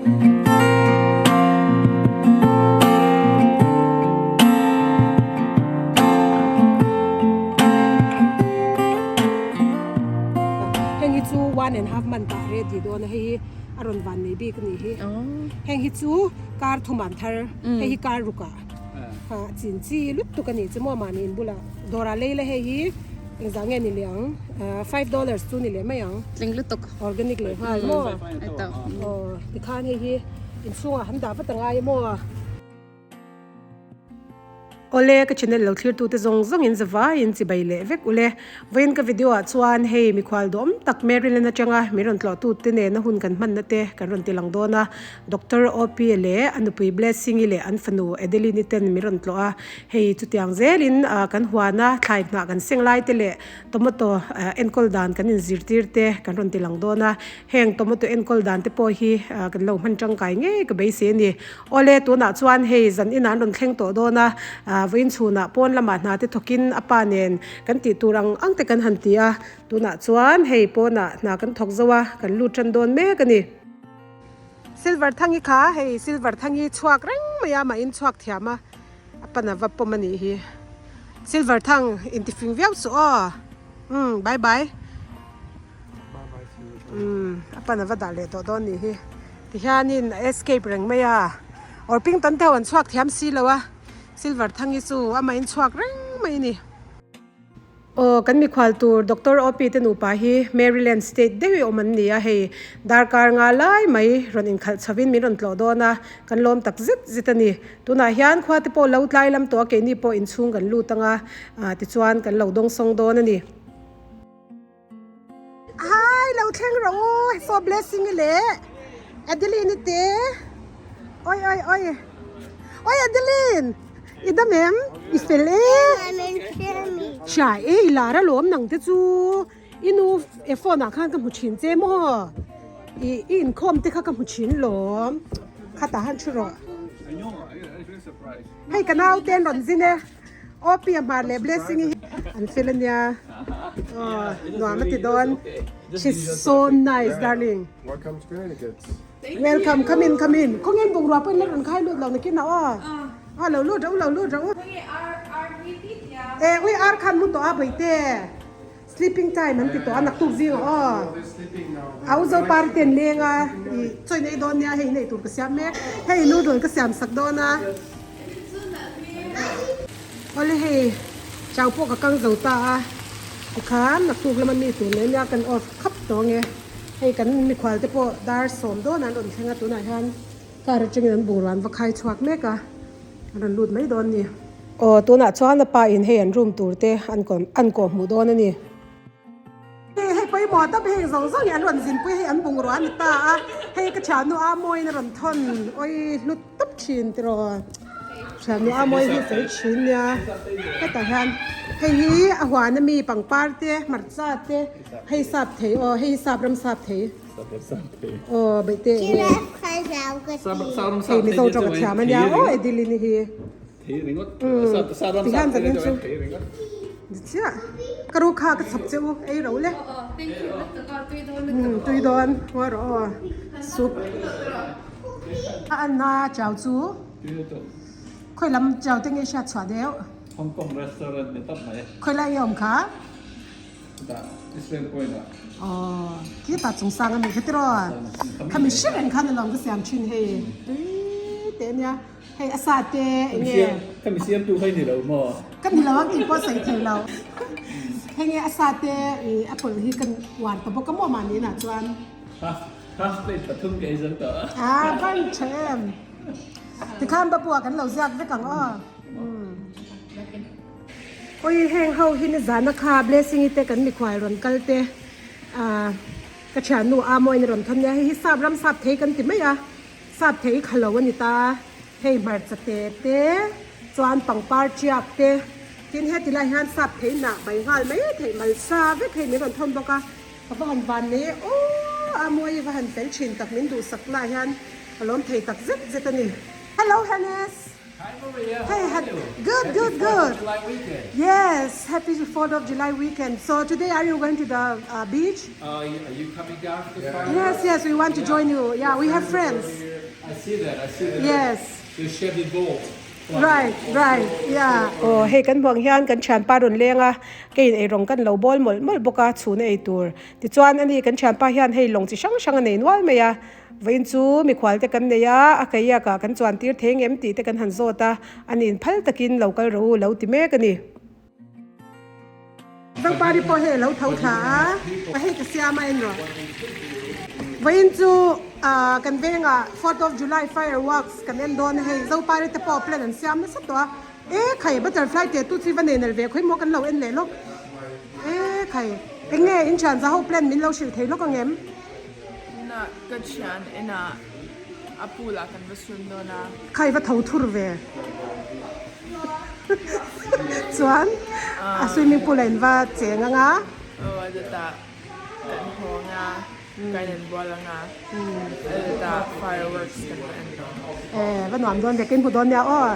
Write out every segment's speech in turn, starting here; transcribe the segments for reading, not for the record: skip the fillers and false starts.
Heng hi chu one and half month ah ready dawn a hei hi a rawn van nei bik a nih hi. Heng hi chu kar thum an thar hei hi kar ruk ah a chin chi lutuk a nih chu maw mahni in bulah dawr ah lei la hei hi engzah nge ni leh ang $5 chu ni leh mai ang. Tling lutuk. Organic leh nghal maw. Aw tikhan hei hi inchhungah han dah vat a ngai maw. Awle ka channel lo thlir tute zawng zawng in zavai in chibai leh vek ule. Vawiin ka video ah chuan hei mikhual duhawm tak Maryland atanga min rawn tlawh tute nena hun kan hmanna te kan rawn ti lang dawn a. Doctor Opie leh a nupui Blessing-i leh an fanu Adeline-i ten min rawn tlawh a. Hei chutiang zelin kan huana thlai hnah kan seng lai te leh tomato enkawl dan kan inzirtir te kan rawn ti lang dawn a. Heng tomato enkawl dan te pawh hi kan lo hman tangkai ngei ka beisei a ni. Awle, tunah chuan hei zan inah an rawn thleng tawh dawn a, vawiin chhunah pawn lamah hna te thawkin a pa nen kan tih tur ang ang te kan han ti a, tunah chuan hei pawnah hna kan thawk zo a, kan lut tan dawn mek a ni. Silver Thangi kha hei Silver Thangi chhuak reng mai a, mahin chhuak thiam a, a pan a va pawm a nih hi. Silver Thang intifing viau suh aw, umm bye bye. Umm a pan a va dah leh tawh dawn nih hi tihianin a escape reng mai a Orpington te ho an chhuak thiam si lo a silver thang hi chu amah in chhuak reng mai a ni. Aw kan mikhual tur Doctor Opi te nupa hi Maryland state deuh i awm an ni a hei darkar nga lai mai rawn inkhalh chho in min rawn tlawh dawn a kan lawm tak zet zet a ni tunah hian khua te pawh lo tlai lam tawh a keini pawh inchhung kan lut ang a tichuan kan lo dawngsawng dawn a ni. Hai lo thleng rawh u for blessing i leh Adeline i te oi oi oi oi Adeline i dam em i fel e hria e i lar alawm nang te chu i nu e phone ah khan ka hmu thin che maw i i inkhawm te kha ka hmu thin lawm khatah han thu rawh hei ka naute an rawn zin e. Aw pi a hmar leh blessing hi an fel ania aw nuam a ti dawn she's so nice darling Welcome to Connecticut. Welcome come in come in khawnge in bungrua pawh in la rawn khai lut lo nakin ah aw aw lo lut rawh u lo lut rawh u eh ui ar khan mu tawh a bawihte sleeping time an ti tawh a naktuk zing ah aw a u zopari te an leng a ih chawi nei dawn nia hei nei tur ka siam mek hei noodle ka siam sak dawn a. Awle hei chau pawh ka kang zo ta a tikhan naktuk lama mi tur leh nia kan off khap tawh ange hei kan mikhual te pawh dar sawm dawn an rawn thleng a tunah hian car atangin an bungrua an va khai chhuak mek a an rawn lut mai dawn a ni. Aw tunah chuan a pa in hei an room tur te an kawm an kawh hmuh dawn a ni. Hei pawimawh dap heng zawng zawng hi an rawn zinpui hei an bungrua a ni ta a hei ka thiannu a mawiin a rawn thawn awi hlut tawp thin tiraw thiannu a mawi hi fel thin nia hetah hian hei hi a huan ami pangpar te hmarcha te hei sap thei aw hei hi sap ram sap thei aw beihte enge hei mizo tawng a thiam ania aw Adeline hi. Tihian zanin chu chiah ka ru kha ka chhawp che u ei ro le tui dawn ngawi rawh aw soup a an a chau chu khawi lam chau te nge hriat chhuah deuh khawi lai nge awm kha aw khitah chung sang ami kha tiraw khami hre reng khan alawm ka siam thin hei tui teh ania. Hei a sa te eng nge? Ka mi siam tu hei ni lo maw? Ka ni lo ang tih pawh sawi thei lo. Hei nge a sa te i a pawlh hi ka uar ta bawk a maw mahni inah chuan. Half half plate pathum ka ei zo tawh a. Ah van tha em. Tikhan babu ah kan lo ziak vek ang aw. Oi heng ho hi nizana kha blessing i te kan mikhual rawn kal te ah ka thiannu a mawiin a rawn thawn nia hei hi sap ram sap thei kan ti mai a. Sap thei kha lo a ni ta, hei hmarcha te te chuan pangpar tiak te, tin heti lai hian sap thei hnah bai nghal mai theih malsa vek hei min rawn thawn bawk a, ka va han van nei e aw a mawi va han fel thin tak min duhsak lah hian ka lawm thei tak zet zet a ni. Hello Hannes. Hi Maria, Hey, how are you? Good, Happy good, 4th good. of July weekend. Yes, happy 4th of July weekend. So today are you going to the uh, beach? Uh, are you coming down for the fireworks? Yes, yes, we want to join you. Yeah, we have friends. Here. I see that, I see that. Yes. The Chevy Bolt. Right, right, yeah. Aw hei kan hmuh ang hian kan thianpa rawn leng a, keiin eirawng kan lo bawl mawlh mawlh bawk a chhun a ei tur. Tichuan ani kan thianpa hian hei lawng chi hrang hrang a nei nual mai a, vawiin chu mikhual te kan nei a, a kaiak ah kan chuan tir thei ngem tih te kan han zawt a, ani in phal takin lo kal rawh u lo ti mek a ni. Zopari pawh hei a lo tho thla a, a hei ka siam a en rawh. Vawiin chu ah kan vengah fourth of July fireworks kan en dawn a hei Zopari te pawh plan an siam nasa tawh a, e khai butterfly teh tu chu i va nei nalh ve khawi maw kan lo en leh lawk e khai eng nge in thian za ho plan min lo hrilh thei lawk ang em? Na ka thian enah a pool ah kan va sun dawn a. Khai va tho thur ve. Chuan a swimming pool ah in va cheng ang a. Aw a dawtah kan haw ang a, kan in bual ang a, a dawtah fireworks kan va en dawn. E va nuam dawn ve, ka inhmu dawn nia aw.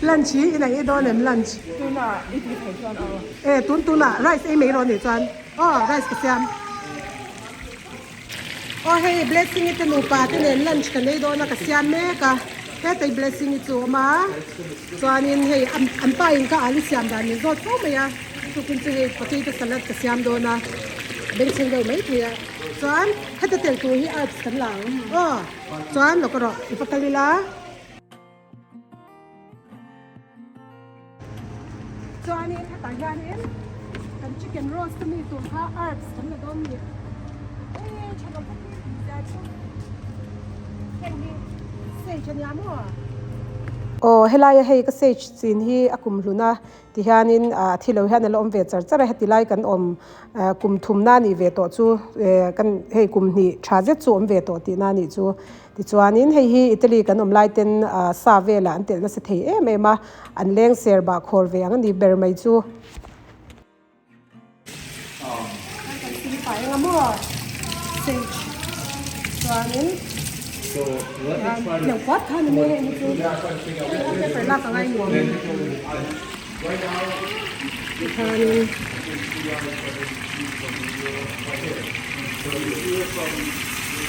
Lunch hi in ang ei dawn em lunch? Tunah i ti thei chuan aw. E tun tunah rice ei mai rawh nih chuan aw rice ka siam. Aw hei Blessing i te nupa te nen lunch kan ei dawn a ka siam mek a hetei Blessing i chu a awm a chuanin hei an pa in ka ali siam dan min zawt fo mai a tukin chu hei potato salad ka siam dawn a bengchheng deuh mai thei a chuan heta tel tur hi herbs kan la ang aw chuan lawk erawh i va kal ila. Chuanin hetah hianin kan chicken roast te mi tur kha herbs kan la dawn ni. Eii thenawm te khi tih zia chu heng hi sage a nia maw? Aw helaia hei ka sage chin hi a kum hlun a tihianin ah thi lo hian a la awm ve char char a heti lai kan awm kum thumna a nih ve tawh chu kan hei kum hnih tha zet chu awm ve tawh tihna a nih chu. Tichuanin hei hi Italy kan awm lai ten sa velah an telh nasa thei em em a, an leng ser bah khawr ve ang a ni ber mai chu. Kan sim fai anga maw sage chuanin hetiang puat kha ni mai hei hi chu paper lak a ngai nuam tikhanin.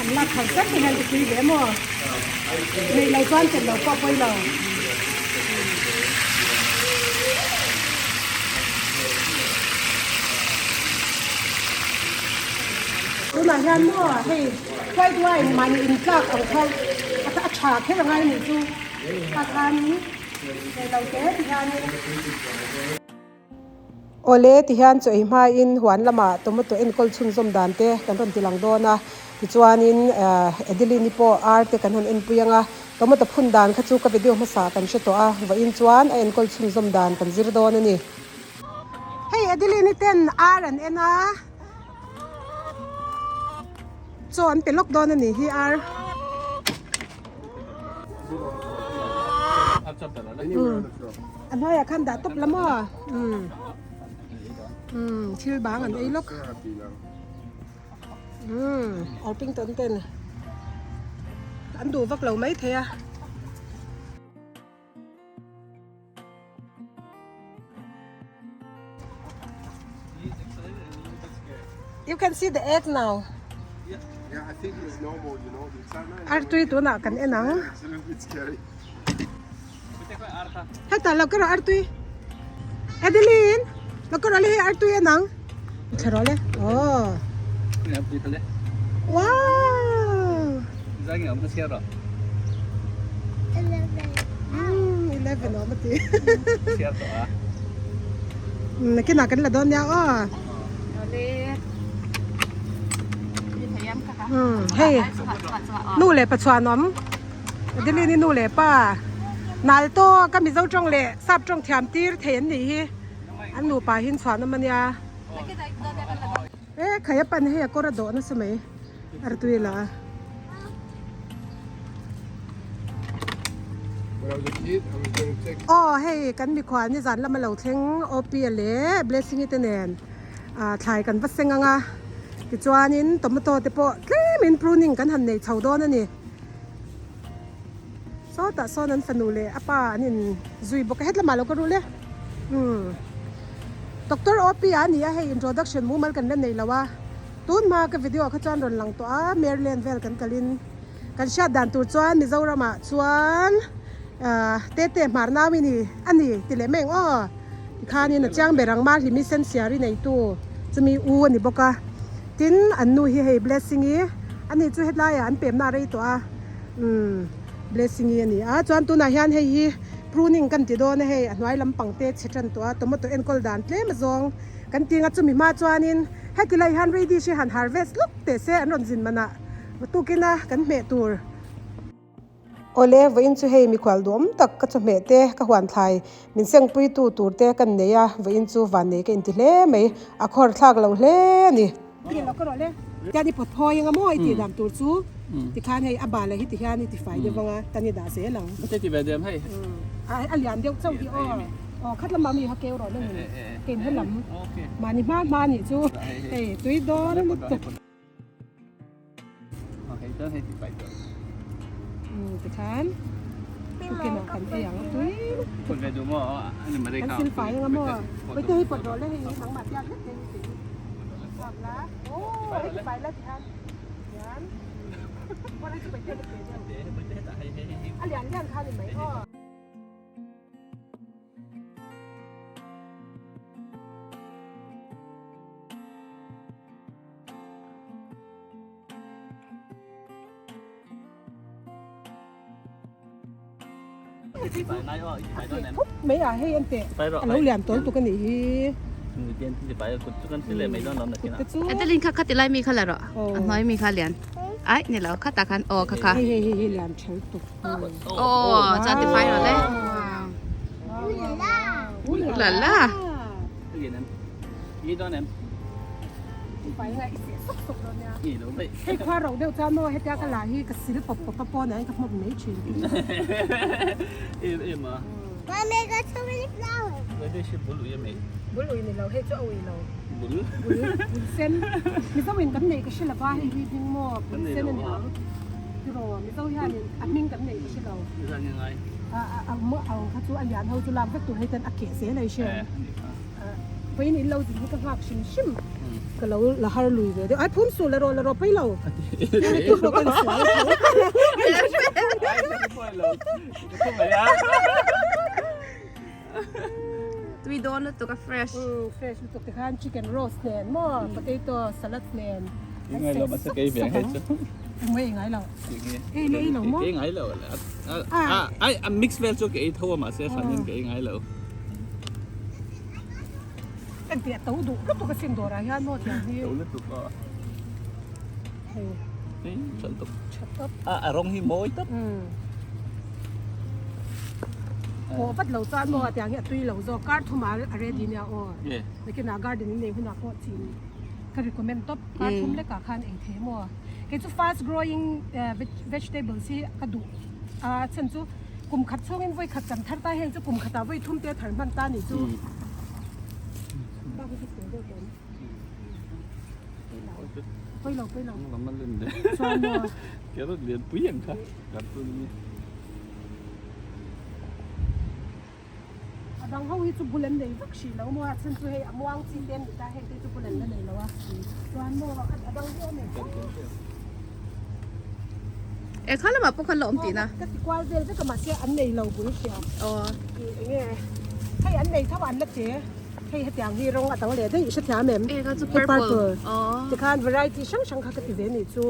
An lak khalh zet te hian ka tui ve maw? Neih lo chuan chelh lo pawh pawi lo. Tunah hian maw hei white wine mahni intlak ang kha a tha kher angai anih chu kha khan neih lo te ti hianin. Awle tihian chaw ei hmain huan lamah tomato enkawl chhunzawm dan te kan rawn ti lang dawn a, tichuanin Adeline-i pawh ar te kan han enpui ang a, tomato phun dan kha chu ka video hmasa kan hre tawh a, vawiin chuan a enkawl chhunzawm dan kan zir dawn a ni. Hei Adeline-i ten ar an en a, chaw an pe lawk dawn a ni hi ar. A hnuaiah khan dah tawp la maw? Umm umm thil bang an ei lawk. Umm Orpington ten an duh vak lo mai thei a. You can see the egg now. Yeah, I think it's normal, you know, the excitement. Artui tunah kan en ang. It's a little bit scary. Heta lo ka rawh artui. Adeline, lo ka rawh le hei artui en ang. Thla rawh le. Oh. Wow. Umm 11 awm a ti. Nakinah kan la dawn nia aw. Umm hei nu leh pa chhuan awm. Adeline-i nu leh pa nal tawk a Mizo tawng leh sap tawng thiam tir thei an nih hi. An nupa hi inchhuah nawm a nia. E khai a pan hei a kawr a dawh nasa mai artui la a. Aw hei kan mikhual nizan lama lo thleng Opia leh Blessing-i te nen ah thlai kan va seng ang a tichuanin tomato te pawh tlemin pruning kan han nei chho dawn a ni. Sawtah sawn an fanu leh a pa an in zui bawk a hetlamah lo ka rul e umm Doctor OP a ni a hei introduction mumal kan la nei lo a tun hma ka video ah kha chuan rawn lang tawh a Maryland vel kan kalin. Kan hriat dan tur chuan Mizoramah chuan ahh Tete hmar nau i ni a ni ti leh mai ang aw. Tikhanin a chiang ber ang Mahlimi Sensiari neitu chumi u a ni bawk a. Tin an nu hi hei Blessing i a ni chu hetlaiah an pemna a rei tawh a umm Blessing i a ni a. Chuan tunah hian hei hi pruning kan ti dawn a hei a hnuai lampang te chhe tan tawh a tomato enkawl dan tlem azawng kan ti ang a chumi hma chuanin heti lai hian radish hi han harvest lawk teh se an rawn zin manah tukin a kan hmeh tur. Awle, vawiin chu hei mikhual duhawm tak ka chawhmeh te, ka huan thlai min sengpui tu tur te kan nei a, vawiin chu vannei ka inti hle mai, a khawr thlak lo hle a ni. Tian i pawt phawi anga maw i tih dan tur chu tikhan hei a bal hi tihian i tifai deuh anga tan i dah zel ang. A lian deuh chauh hi aw. Aw khat lamah mi kha keu rawh na ni. Kein helam mahni hma hma nih chu hei tui dawn lutuk. Tikhan tukin ah kan ei ang tui lutuk kan sil fai anga maw hei hei pawt rawh le hei nangmah tiang hlek hei hi chhuak la aw hei ti fai la tikhan hian pawt hei chu paihte ka pe deuh a lian lian kha ni mai aw. Thup mai a hei an teh a lo lian tawl tuk a nih hi. Kut te chu. Adeline kha khati lai mi kha la rawh a hnuai mi kha lian ai ni lo khatah khan aw kha kha. Hei hei hei lian thel tuk. Aw chuan ti fai rawh le. Ulala. Hei khua ro deuh chuan maw hetia ka la hi ka sil pawp pawp a pawn ah hian ka hmawp mai thin. Bul ui ni lo hei chu a ui lo. Bul bul sen Mizo in kan neih ka hre lova hei hi hming maw bul sen a ni ang. Tiraw Mizo hianin a hming kan neih ka hre lo. A ang kha chu a lian ho chu lak vek tur hei ten a keh zel a i hria. Vawiin in lo zin hi ka nghak hrim hrim. Ka lo la har lui ve deuh. Ai phum suh la rawh la rawh paih lo. Tu pawh ka insual tho. Tui dawn lutuk a fresh. Fresh lutuk tikhan chicken roast nen maw potato salad nen. Engmah ei ngai lo. Ei leh ei lo maw? Ei ngai lo. Ai a mix vel chu ka ei tho a mahse hranin ka ei ngai lo. Engtiah to duh lutuk a sin dawrah hian maw tiang hi. To lutuk a. Hei. Hei tha lutuk. Tha tawp. A a rawng hi mawi tawp. Haw vat lo chuan maw tiang hi a tui lo zawk kar thum ah a ready nia aw. Nakinah garden in nei hunah pawh chin ka recommend tawp kar thum lekah khan ei thei maw. Kei chu fast growing vegetables hi ka duh a chhan chu kum khat chhungin vawi khat kan thar ta heng chu kum khatah vawi thum te thar hman ta ni chu pawi lo pawi lo chuan maw carrot lian pui ang kha cartoon ni. A dang ho hi chu bul an nei vak hrih lo maw a chhan chu hei a muang chi te an ni ta heng te chu bul an la nei lo a chuan maw a dang hi a nei fo. E kha lamah pawh khan la awm tihna. Ka ti kual vel vek a mahse an nei lo bul hria. Aw. Eng nge hei an nei tho a an la che hei hetiang hi rawng a dang leh daih i hrethiam em? E kha chu purple. Aw. Tikhan variety hrang hrang kha ka ti ve nih chu.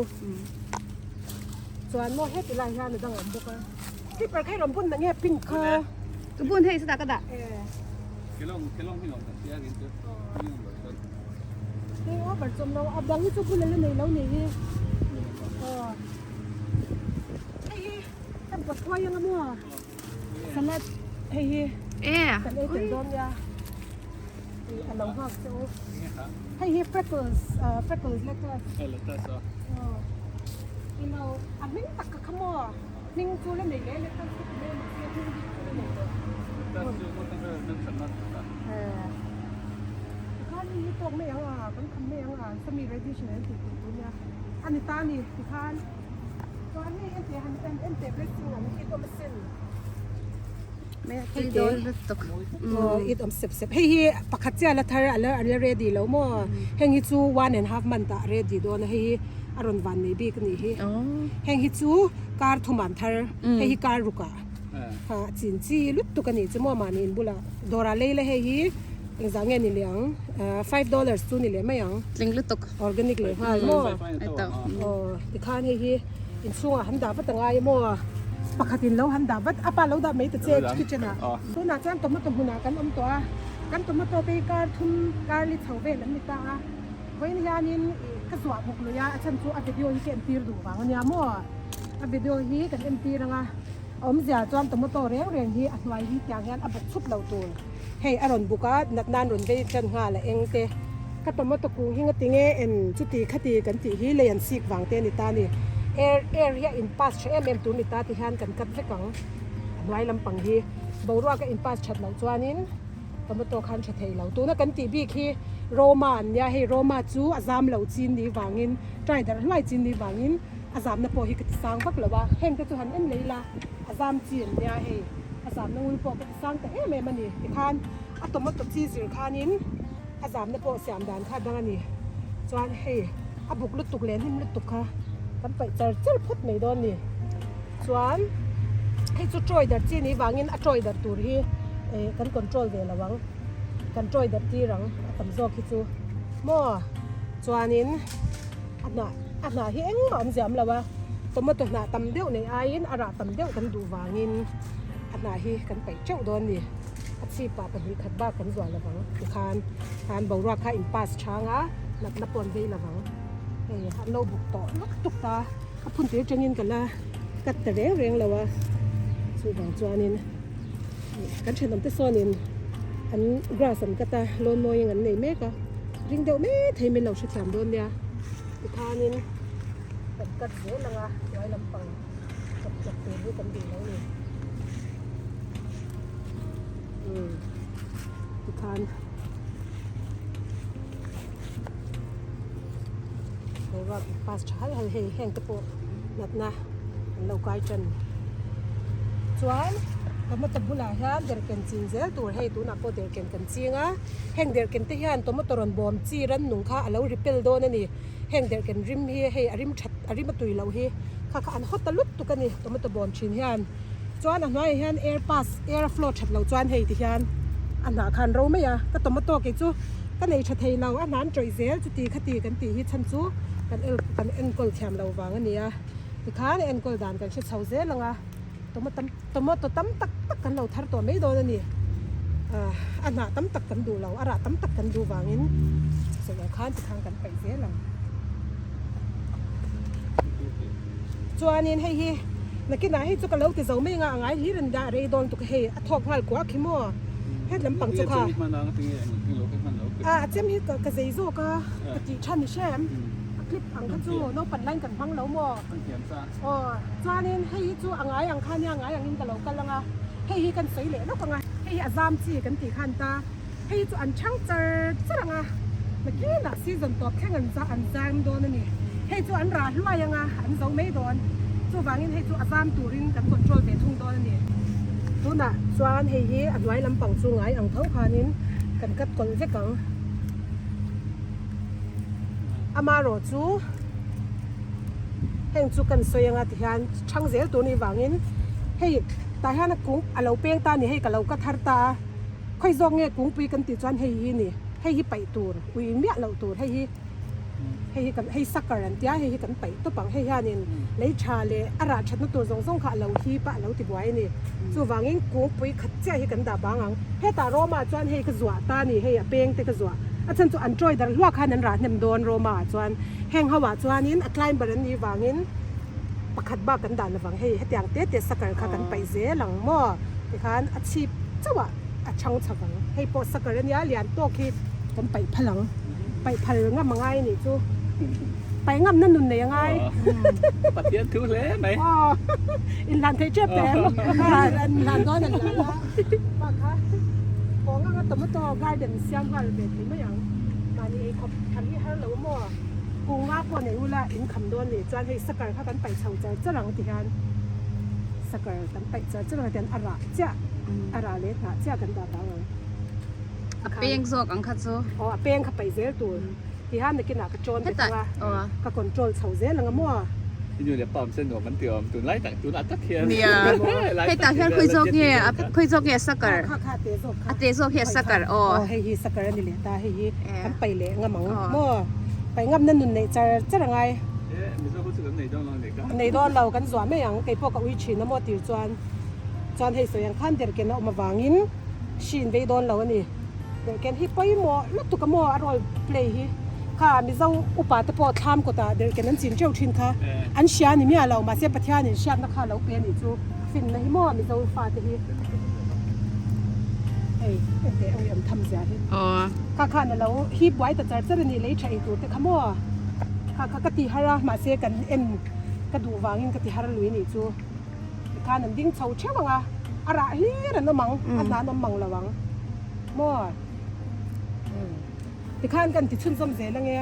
Chuan maw heti lai hian a dang awm bawk a. Slipper kha i rawn bun na nge pink kha? Ka bun hei sawtah ka dah. Hei over chawm lo a bang hi chu bun a la nei lo ni hi. Aw. Hei hi kan pawt huai anga maw? Salad hei hi. E. Kan ei tel dawn nia. A lo nghak che u. Hei hi freckles freckles lettuce. Lettuce aw. Aw. Ilo a hming tak ka kha maw? Hming chu la nei leh leh tan chu ti mai mahse hming bik chu la nei lo. Tikhan mi hi tawk mai ang a, kan kham mai ang a, sami radiation an tih tih tur nia. A ni ta ni tikhan chuan hei en teh han en en teh blessing ang hi it awm asin. Hei te aw it awm sep sep hei hi pakhat chiah la thar a la ready lo maw heng hi chu one and half month ah ready dawn a hei hi. A rawn van nei bik a nih hi. Heng hi chu kar thum an thar, hei hi kar ruk ah kha chin chi lutuk a nih chu maw mahni in bulah dawrah lei la hei hi engzah nge ni leh ang $5 chu ni leh mai ang. Tling lutuk. Organic leh nghal maw. Aw tikhan hei hi inchhungah han dah vat a ngai maw pakhat in lo han dah vat a pa lo dah mai ta che kitchen ah. Tunah chuan tomato hmunah kan awm tawh a, kan tomato te hi kar thum kar li chho vel an ni ta a. Vawiin hianin ih ka zuah bawk lui a, a chhan chu a video hi ka entir duh vang a nia maw? A video hi kan entir ang a, a awmzia chuan tomato reng reng hi a hnuai hi tiang hian a bawk chhup lo tur. Hei a rawn buk a, natna an rawn vei tan nghal a eng te. Ka tomato kung hi ngatinge en chuti khati kan tih hi lei an sik vang te a ni ta a ni. Air air hi a in pass tha em em tur ni ta ti hian kan cut vek ang a hnuai lampang hi. Boruak a in pass that loh chuanin. Tomato khan tha thei lo. Tuna kan tih bik hi Roma an nia, hei Roma chu a zam lo chin ni vangin, try darh hluai chin ni vangin a zamna pawh hi ka ti sang vak lo a, heng te chu han en leh ila a zam chi an nia hei, a zamna ngul pawh ka ti sang ta em em a ni. Tikhan a tomato chi zir khanin a zamna pawh siam dan kha dang a ni. Chuan hei a buk lutuk leh hnim lutuk kha kan paih char char phawt mai dawn a ni. Chuan hei chu trawi darh chi ni vangin a trawi darh tur hi eh kan control ve lo ang kan trawi darh tir ang a tam zawk hi chu maw chuanin a hnah a hnah hi engmah awm ziam lo a tomato hnah tam deuh nei aiin a rah tam deuh kan duh vangin a hnah hi kan paih teuh dawn a ni a chhipah pahnih khat bak kan zuah lo vang tikhan khan boruak kha in pass chang a natna pawh an vei lo vang hei an lo buk tawh lutuk ta. A phun tir atangin ka la cut ta reng reng lo a, chuvang chuanin kan thenawmte sawnin an grass an cut a, lawn mawing an nei mek a, ring deuh mai thei min lo hrethiam dawn nia, tikhanin kan cut zel ang a, hnuai lampang chawp chawp tur hi kan duh lo a ni. Umm tikhan. Boruak in pass tha hal hal hei heng te pawh natna an lo kai tan chuan tomato bulah hian derhken chin zel tur hei tunah pawh derhken kan ching a heng derhken te hian tomato rawn bawm chi rannung kha a lo repel dawn a ni heng derhken rim hi hei a rim that a rim a tui loh hi kha kha an hawt ta lut tuk a ni tomato bawm thin hian chuan a hnuaiah hian air pass air flow that loh chuan hei ti hian a hnah kha an ro mai a ka tomato kei chu. Ka nei tha thei lo, a hnan tawih zel chuti khati kan tih hi chhan chu kan el kan enkawl thiam lo vang a ni a, tikhan enkawl dan kan hre chho zel ang a, tomato tomato tam tak tak kan lo thar tawh mai dawn a ni, ah a hnah tam tak kan duh lo, a rah tam tak kan duh vangin chawlh khan tikhan kan paih zel ang. Chuanin hei hi nakinah hei chu ka lo ti zo mai ang a, a ngai hlir a ni dah rei dawn tuk a hei a thawk nghal kuak hi maw het lampang chu kha a chem hi ka zei zawk a ka tih tha ni hrem a clip ang kha chu naupan laiin kan hmang lo maw aw chuanin hei hi chu a ngai ang kha nia ngai angin ka lo kal ang a hei hi kan sawi leh lawk ang a hei hi a zam chi kan tih khan ta. Hei chu an chhang char char ang a, nakinah season tawp thleng an an zam dawn a ni. Hei chu an rah hluai ang a, an zo mai dawn. Chuvangin hei chu a zam turin kan control ve thung dawn a ni. Tunah chuan hei hi a hnuai lampang chu ngai ang tho khanin kan cut kawlh vek ang. Amaherawh chu heng chu kan sawi anga tihian chhang zel tur nih vangin hei tah hian a kung a lo peng ta a ni, hei ka lo cut har ta a. Khawi zawk nge kungpui kan tih chuan hei hi ni, hei hi paih tur, ui miah loh tur, hei hi hei hi kan hei sucker an tia, hei hi kan paih tawp ang, hei hianin lei tha leh a rah thatna tur zawng zawng kha a lo hip a, a lo ti buai a ni. Chuvangin kungpui khat chiah hi kan dah bang ang. Hetah Roma ah chuan hei ka zuah ta ni, hei a peng te ka zuah, a chhan chu an trawi darh hluak khan an rah hnem dawn Roma ah chuan, heng ho ah chuanin a climber an nih vangin pakhat bak kan dah lovang, hei hetiang te te sucker kha kan paih zel ang maw tikhan a chhip chauh ah a chhang chho ang, hei pawh sucker ania lian tawk hi kan paih phal ang, paih phal ngam a ngai anih chu, paih ngam na nun nei a ngai. Pathian thu hle mai. Aw inhlan theih tep em, inhlan dawn an la la bak kha kawng anga tomato garden siam nghal ve thei mai ang, mahni eikhawp thar hi har lo maw. Kunga pawh nei ula in kham dawn nih chuan hei sakar kha kan paih chho char char ang ti hian sakar kan paih char char ang tian a rah chiah a rah leh hnah chiah kan dah bang ang. A peng zawk ang kha chu. Aw a peng kha paih zel tur. Tihian nakinah ka chawn bet anga ka control chho zel anga maw. I nu leh pa awm se nuam an ti awm tunlai tak tunah tak hian. Nia hetah hian khawi zawk nge khawi zawk nge sucker Kha kha te zawk kha a te zawk hi a sucker aw. Aw hei hi sucker a ni leh ta hei hi kan paih leh ngam ang maw paih ngamna nun neih char char angai. E Mizo ho chu kan nei dawn lo a nih kha. Nei dawn lo kan zuah mai ang keipawh ka ui thin a maw tir chuan chuan hei sawi ang khan derken a awm avangin hri in vei dawn lo a ni. Derhken hi pawimawh lutuk a maw a role play hi kha Mizo upa te pawh thlam kawtah derhken an chin teuh thin kha an hria ni miah lo mahse Pathianin hriatna kha lo pe a nih chu finna hi maw Mizo fate hi hei enteh a awm tham zia hi kha khan a lo hi buai ta char char a ni lei tha ei tur te kha maw kha kha ka ti har a mahse kan en ka duh vangin ka ti har lui a nih chu. Tikhan an ding chho theuh ang a, a rah hlir an awm ang, a hna an awm mang lo ang maw? Tikhan kan ti chhunzawm zel ang e.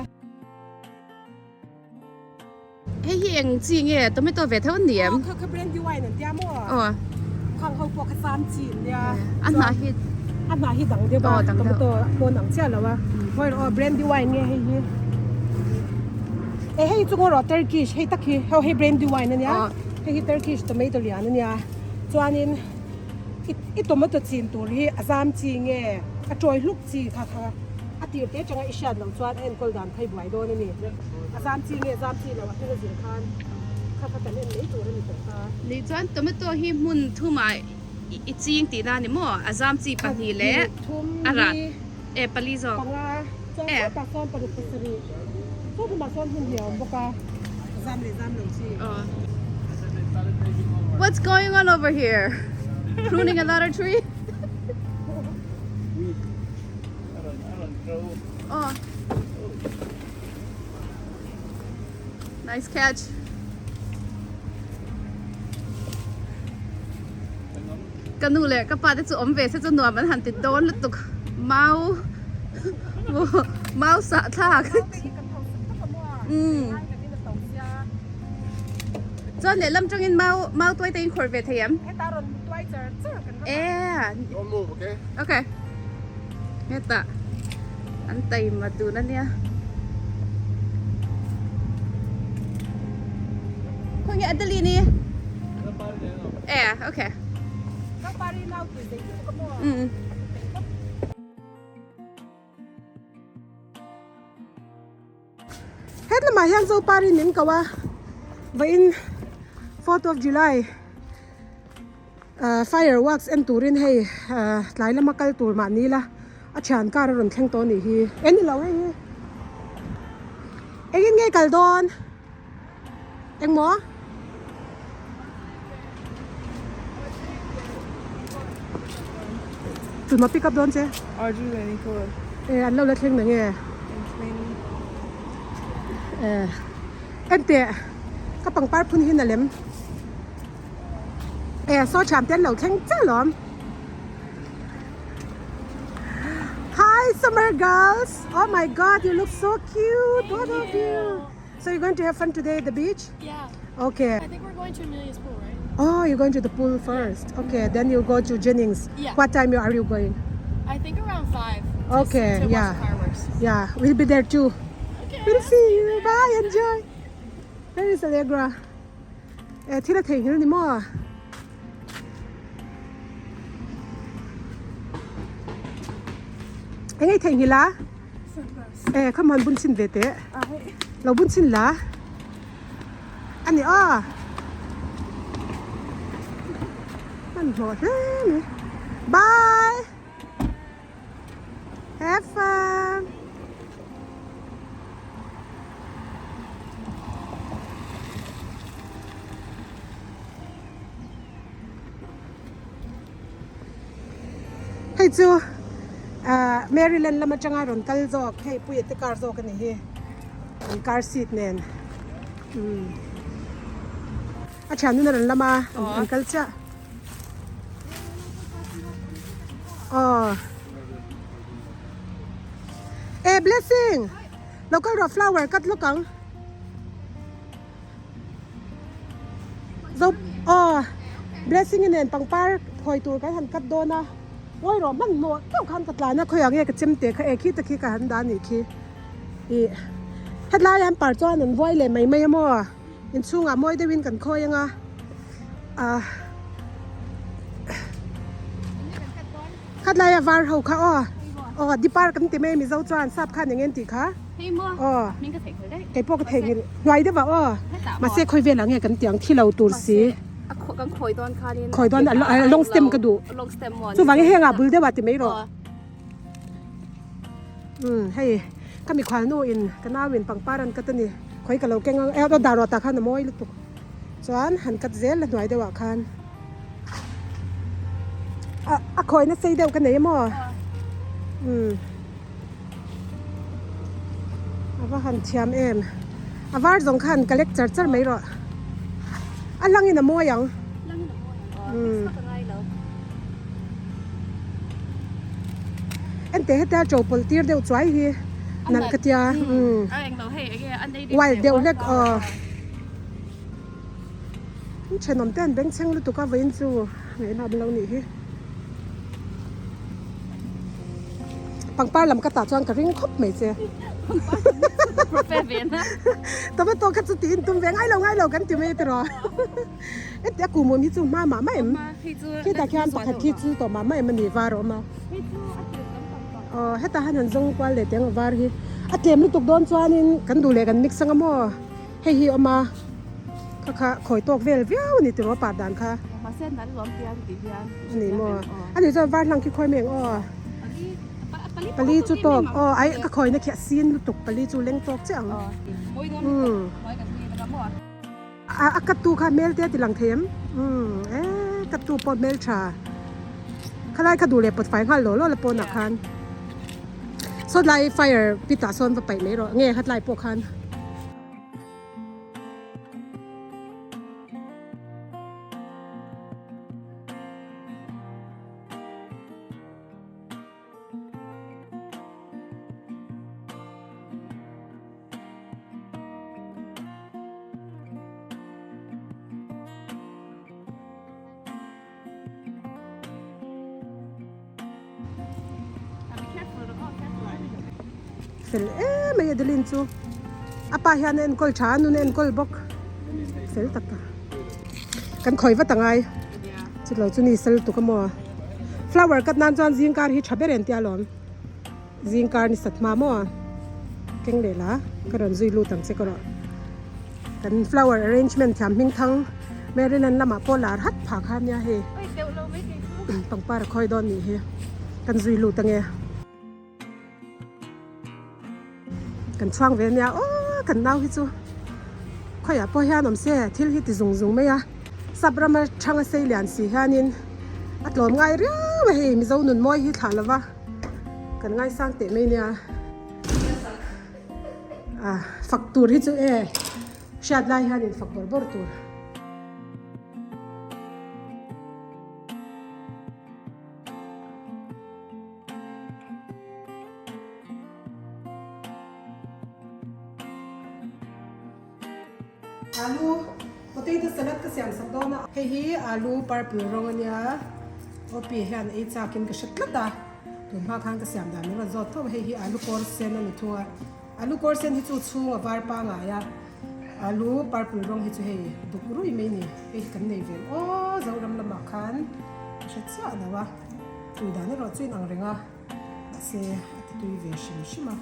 Hei hi eng chi nge tomato ve tho an ni em? Aw kha kha brandy wine an tia maw? Aw. Khang ho pawh kha sam chi an nia. A hnah hi a hnah hi dang deuh a, tomato pawn ang chiah lo a. Ngawi rawh aw brandy wine nge hei hi. E hei chu ngaw rawh Turkish hei tak hi hei brandy wine a nia. Hei hi Turkish tomato lian a nia chuanin i i tomato chin tur hi a zam chi nge a tawi hluk chi kha kha a tir te atanga i hriat loh chuan a enkawl dan kha i buai dawn a ni a zam chi nge zam chi lo a hming a zir khan kha kha kan en mai tur a ni tawh kha. Ni chuan tomato hi hmun thumah i ching tihna a ni maw a zam chi pahnih leh a rat e pali zawk. Panga chuan sawtah sawn paruk pasarih saw thumah sawn hmun hnih a awm bawk a zam leh zam lo chi. What's going on over here? Pruning another tree? Oh. Nice catch. Ka nu leh ka pa te chu awm ve se chu nuam an han ti dawn lutuk mau mau sah thlak umm chuan lehlam tangin mau mau tuai te in khawrh ve thei em e okay hetah an taima dun ania khawnge Adeline i e okay umm. Het lamah hian Zopari min ko a vawiin fourth of July fireworks en turin hei tlai lama kal tur mah ni ila a thian car a rawn thleng tawh a nih hi en ni lo hei hi engin nge kal dawn engmaw tuma pick up dawn che e an lo la thleng na nge e en teh ka pangpar phun hi na lem e saw thiam te an lo thleng chiah alawm hi summer girls oh my god you look so cute both of you So you're going to have fun today at the beach? Yeah. Okay. I think we're going to Amelia's pool, right? Oh, you're going to the pool first. Okay, then you go to Jennings. Yeah. What time are you going? I think around 5. To, Okay, to yeah. watch the fireworks. Yeah, we'll be there too. Okay. We'll see you. Bye, enjoy. Where is Allegra? Eh, thil a theihnghilh ni maw? Eng ei theihnghilh a? Eh, come on, bun chhin ve teh. Lo bun chhin la. Ani aw. Hmanhmawh hle mai. Bye. Have fun. Hei chu ah Maryland lam atanga rawn kal zawk hei puia te car zawk a ni hi an car seat nen umm a thianun a rawn lam a an kal chiah aw eh blessing lo kal rawh flower cut lawk ang. Zo aw blessing nen pangpar khawi tur kan han cut dawn a ngawi rawh hmanhmawh deuh khan ka tlan a khawiah nge ka chem teh kha e khi te khi ka han dah a nih khi. Ih hetlai an par chuan an vuai leh mai mai a maw inchhungah mawi deuhin kan khawi anga ah khatlaia var ho kha aw aw dipar kan ti mai mizo chuan sap khan eng nge an tih kha aw kei pawh ka theihnghilh hnuai deuh ah aw mahse khawi velah nge kan tih ang thi lo tur si khawi dawn a long stem ka duh chuvangin hengah bul deuh ah ti mai rawh. Umm hei ka mikhual nu in ka nau in pangpar an cut a ni khawi ka lo keng ang e aw dar rawh tah khan a mawi lutuk chuan han cut zel la hnuai deuh ah khan a a khawi na sei deuh ka nei maw umm a va han thiam em a var zawng khan collect char char mai rawh a lang in a mawi ang umm. Enteh hetia chaw pawlh tir deuh chuai hi nalh ka tia umm wild deuh hlek aw thenawm te an bengchheng lutuk a vawiin chu ngaihna awm lo nih hi pangpar lam ka tah chuan ka ring khawp mai che tomato kha chu tiin tum ve ngai lo ngai lo kan ti mai tiraw. Heti a kum awm hi chu hma mah mah em? Khitah khian pakhat khi chu tawh mah mah em a ni var a awm a. Aw hetah hian han zawng kual leh teng a var hi. A tlem lutuk dawn chuanin kan duh leh kan mix anga maw hei hi a awm a kha kha khawi tawk vel viau a ni tiraw par dan kha. A ni maw a nih chuan var hlang khi khawi mai ang aw. Pali chu tawk aw ai ka khawina khi a sin lutuk pali chu leng tawk chiah ang. Umm. A cut tu kha hmel te a ti lang thei em? Umm e cut tu pawh hmel tha. Khalai kha duh leh pawt fai nghal law law la pawnah khan. Saw tlai fire pit ah sawn va paih mai rawh nge khatlai pawh khan. Fel em mai Adeline chu a pa hian a enkawl tha a nun a enkawl bawk fel tak a kan khawi vat angai chutlo chu ni sal tuk a maw flower cut nan chuan zingkar hi tha ber em tia lawm. Zingkar ni sat hma maw a keng leh la ka rawn zui lut ang che ka rawh kan flower arrangement thiam hming thang Maryland lamah pawh lar hat phah kha nia hei pangpar a khawi dawn nih hi kan zui lut ange kan chhuang ve ania aw kan nau hi chu khawiah pawh hian awm se thil hi ti zung zung mai a sap rama thanga sei lian si hianin a tlawm ngai riau a hei Mizo nun mawi hi thlah lova. Kan ngaisang teh mai nia. Ah, fak tur hi chu e hriat lai hian in fak bawrh bawrh tur. Alu potato salad ka siam sak dawn a. Hei hi alu purple rawng a nia. Opi hian ei chak in ka hre tlat a. Tun hma khan ka siam dan min rawn zawt tho a. Hei hi alu kawr sen a ni thung a. Alu kawr sen hi chu chhung a var pangai a. Alu purple rawng hi chu hei duk rui mai a ni. Hei hi kan nei ve aw Zoram lamah khan ka hre chiah lo a. Tui dan erawh chu inang reng a. Mahse a ti tui ve hrim hrim a.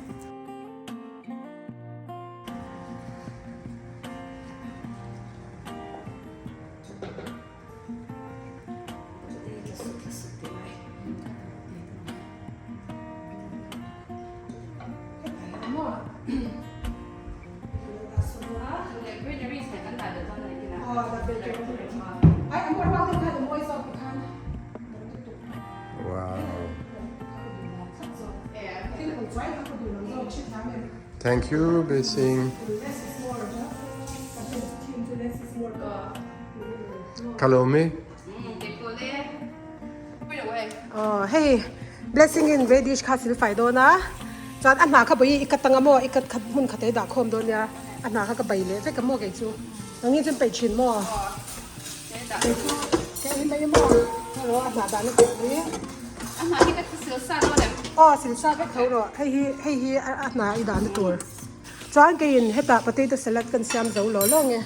Wow. Thank you, Blessing. Kalomi. Oh, hei blessing in radish kha sil fai dawn a chuan a hna kha bawi i cut anga maw i cut khat hmun khat ei dah khawm dawn nia a hna kha ka bai leh vek a maw kei chu nangin chuan peih thin maw Kei chu ka ei mai maw rawh a hnah dan a tih hi. A hnah hi ka sil sa dawn em? Aw sil sa vek tho rawh hei hi hei hi a hnah i dahna tur. Chuan keiin hetah potato salad kan siam zo law law nge.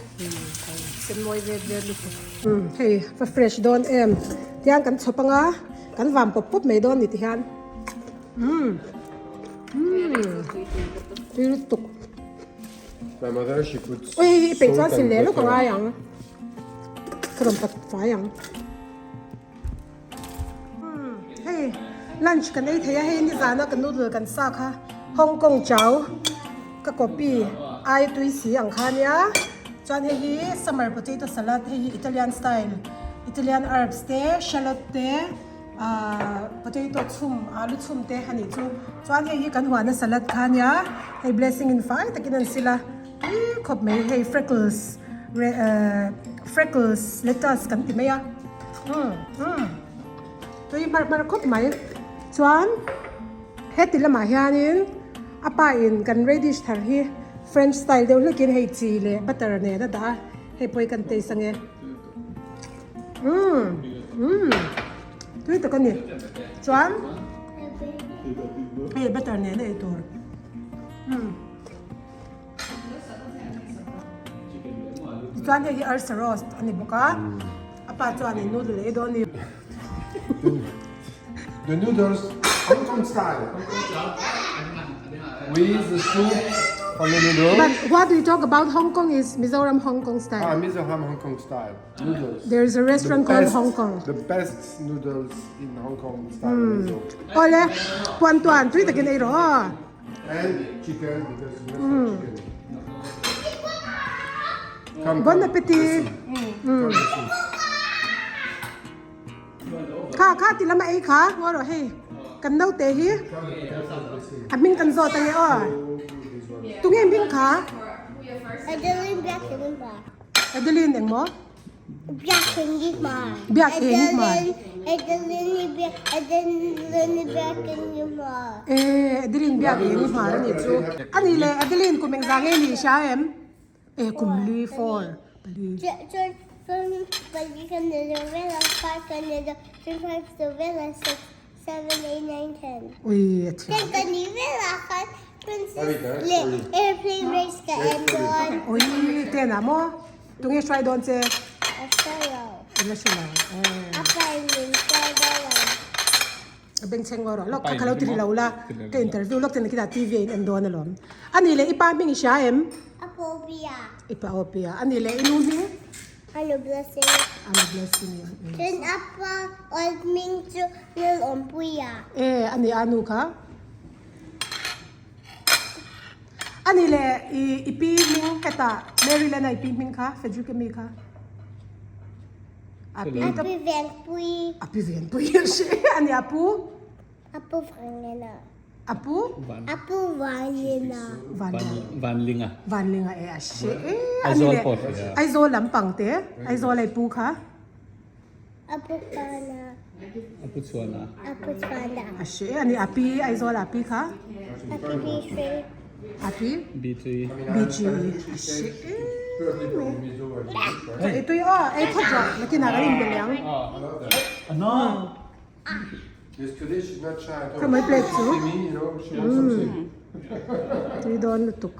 Sen mawi vet vet lutuk. Umm hei va fresh dawn em. Tiang kan chhawp anga kan vam pawp pawp mai dawn ni ti hian. Umm umm tui lutuk. My mother she puts Ui hei hi i peih chuan salt sil and leh lawk butter. angai ang. Ka rawn pat fai ang. Hei lunch kan ei thei a hei nizana ka noodle kan sa kha Hong Kong chau ka copy ai tui si ang kha nia chuan hei hi summer potato salad hei hi Italian style Italian herbs te shallot te ahh potato chhum alu chhum te a nih chu chuan hei hi kan huana salad kha nia hei blessing in fai takin an sil a tui khawp mai hei freckles freckles lettuce kan ti mai a. Umm umm tui hmarh hmarh khawp mai chuan heti lamah hianin a pa in kan radish thar hi french style deuh hlekin hei chi leh butter nen a dah a hei pawh hi kan taste ange umm umm tui tak a ni chuan hei butter nen a ei tur umm. Tichuan hei hi arsa roast a ni bawk a, a pa chuanin noodle a ei dawn a ni. The noodles Hong Kong style with the soup from the noodles. But what we talk about Hong Kong is Mizoram Hong Kong style. Ah, Mizoram Hong Kong style noodles. There is a restaurant called Hong Kong. The best noodles in Hong Kong style. Mizo. Awle, puan tuan tui takin ei rawh aw. And chicken because you must have chicken. Come, Bon come. appetit. Come, listen. Kha kha ti lama ei kha ngaw rawh hei kan naute hi a hming kan zawt ange aw tunge hming kha Adeline Biak Adeline engmaw Biak eng i hmar. Biak eng i hmar. Adeline Biak Adeline Biak eng i hmar. Eh Adeline Biak eng i hmar anih chu. Ani le Adeline kum engzah nge ni hria em? Eh kum li four pali. Chuan pali ka ni lo vela five ka ni lo three five two vela six seven eight nine ten. Ui a thiam. Ten ka ni vela khan princess leh airplane race ka en dawn. Ui ten ah maw? Tunge hruai dawn che? A hre lo. I la hre lo. A pa in min hruai dawn lo. A beng chheng ngaw rawh. Lawk kha kha lo ti ri lo la. Ka interview lawk ten khiah TV a in en dawn alawm. A nih leh i pa hming i hria em? A pa Opia. I pa Opia. A nih leh i nu hming? A nu Blessing. A nu Blessing. Chuan a pa old hming chu Lal Awmpuia. E a nih a nu kha? A nih leh i i pi hming hetah Maryland a i pi hming kha Frederick a mi kha a pi A pi Venpui. A pi Venpui a hre a ni a pu A pu Vanlena. A pu A pu Vanlena. Vanlena. Vanlinga. Vanlinga e a hre e a ni leh Aizawl lampang te Aizawl a i pu kha. A pu Pana. A pu Chhuana. A pu Chhuana. A hre a ni a pi Aizawl a pi kha. A pi B3. A pi? B3. B3 a hre em e. Tui aw ei phawt rawh nakinah kan inbe leh ang. No. Kha mai plate chu. Tui dawn lutuk.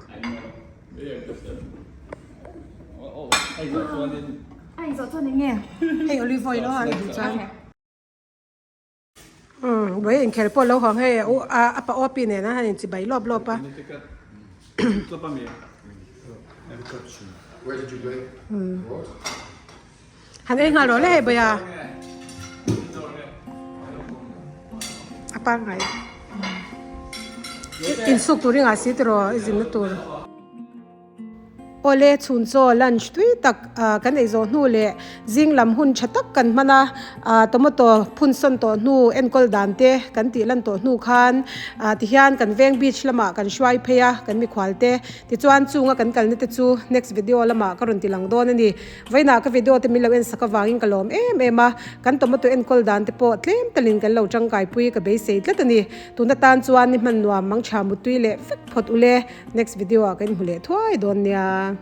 Hei olive oil aw an duh chuan. Umm vawi inkhel pawh lo hawng hei a pa aw pi nena han inchibai lawp lawp a. Han ei nghal rawh le hei bawia. A pangngai. Insuk tur i ngah si tiraw i zinna tur. Awle chhun chaw lunch tui tak kan ei zawh hnu leh zing lam hun tha tak kan hman a, tomato phun sawn tawh hnu enkawl dan te kan tih lan tawh hnu khan tihian kan veng beach lamah kan hruai phei a kan mikhual te tichuan chunga kan kalna te chu next video lamah ka rawn ti lang dawn a ni. Vawiinah ka video te min lo en sak avangin ka lawm em em a, kan tomato enkawl dan te pawh tlem talin kan lo tangkaipui ka beisei tlat a ni. Tuna tan chuan ni hman nuam mang tha mutui leh vek phawt ule. Next video ah ka inhmu leh thuai dawn nia.